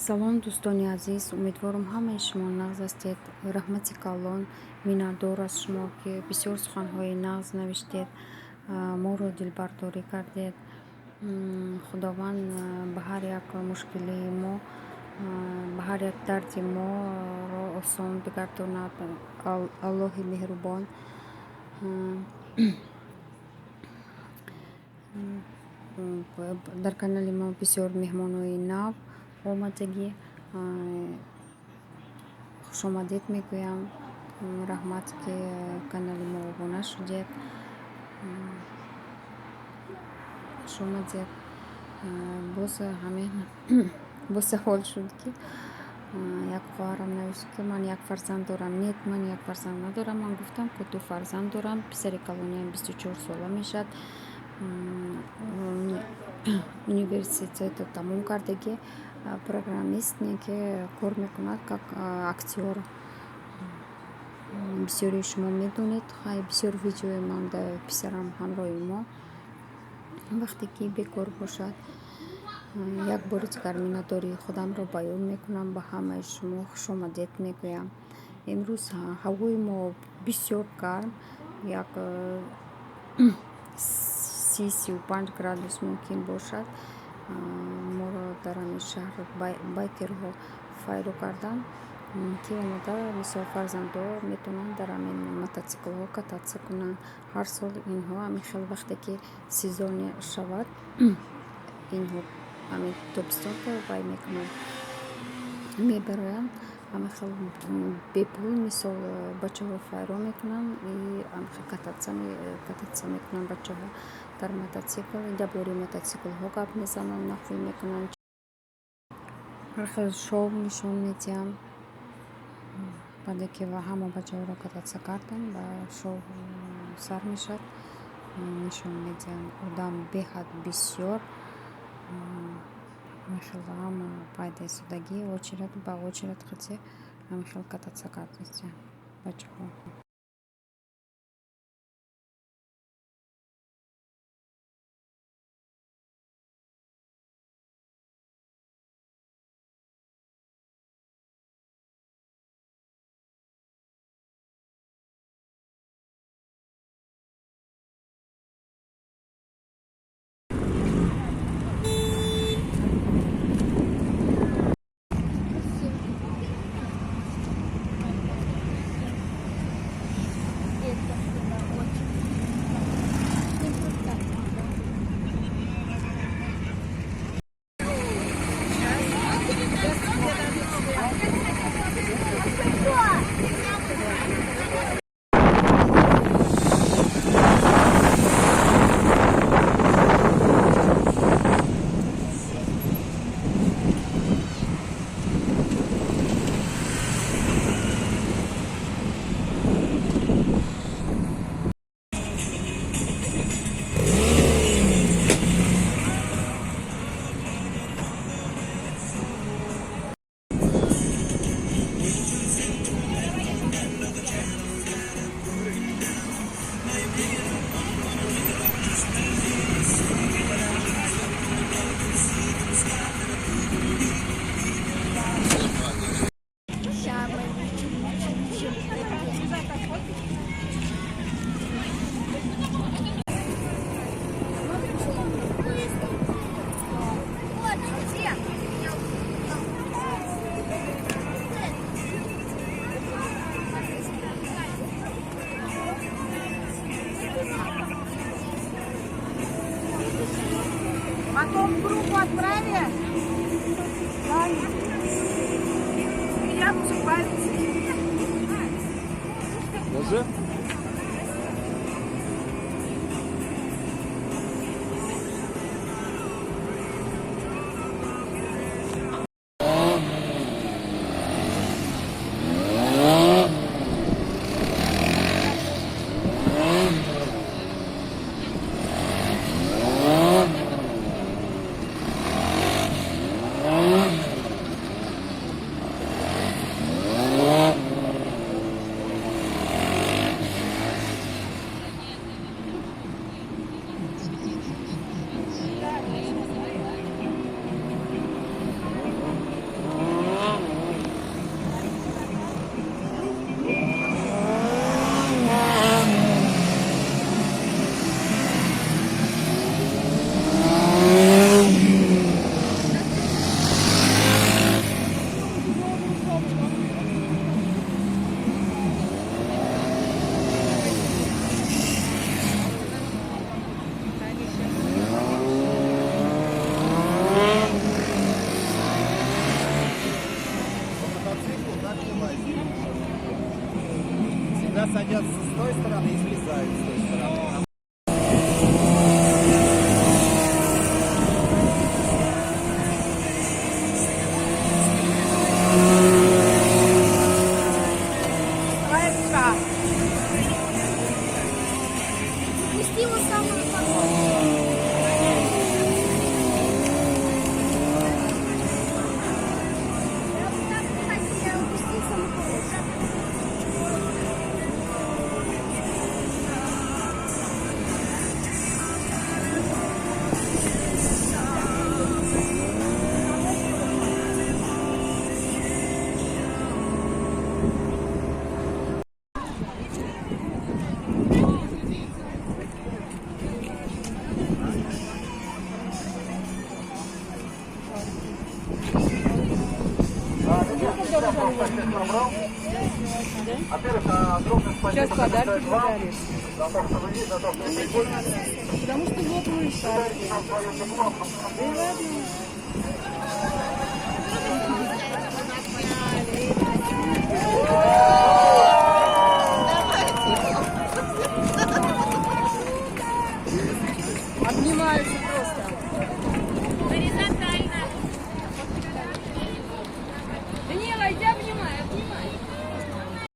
Салом, дӯстони азиз, умедворам, ҳамаи шумо нағз ҳастед. Раҳмати калон, миннатдор аз шумо, ки бисёр суханҳои нағз навиштед, моро дилбардорӣ кардед. Худованд ба ҳар як мушкилии мо, ба ҳар як дарди моро осон бигардонад. Аллоҳи меҳрубон. Дар канали мо бисёр меҳмонҳои нав омадагӣ. Хушомадед мегӯям. Раҳмат, ки канали мо обуна шудед. Хушомадед. Боз ҳамин боз савол шуд, ки як хоҳарам навишт, ки ман як фарзанд дорам. Нет, ман як фарзанд надорам. Ман гуфтам, ки ду фарзанд дорам. Писари калониам 24 сола мешавад, университетро тамом кардагӣ, программист, не ки кор мекунад как актёр. Бисёрии шумо медонед, хай, бисёр видеои ман да писарам ҳамроҳи мо, вақте ки бекор бошад. Як бори дигар миннатдории худамро баён мекунам ба ҳамаи шумо, хушомадед мегӯям. Имрӯз ҳавои мо бисёр гарм, як 30-35 градус мумкин бошад. Моро дар ҳамин шаҳр байкерҳо файро карданд, ки омода, мисол, фарзандҳо метавонанд дар ҳамин мотоциклҳо кататься кунанд. Ҳар сол инҳо ҳамин хел, вақте ки сезоне шавад, инҳо ҳамин тобистонро вай мекунанд, мебароянд, ҳамин хел бепул, мисол, бачаҳо файро мекунанд и ҳамин хел кататься мекунанд бачаҳо дар мотоцикл. Дар бораи мотоциклҳо гап мезананд, нақл мекунанд, ҳар хел шоу нишон медиҳанд. Баъде ки ҳама бачаҳоро кататься карданд, ба шоу сар мешавад, нишон медиҳанд. Одам беҳад бисёр, ҳамин хел ҳама пайда истодагӣ, очередь ба очередь қати ҳамин хел кататься кардастиям бачаҳо. Потом в группу отправили. Я высыпаюсь. Тоже? Садятся с той стороны и слезают с той стороны. Твоя. Пустила самую хорошую. Я бы так не хотела упустить самую хорошую. Сейчас подарки подаришь. Потому что лопнули шарики. Да ладно.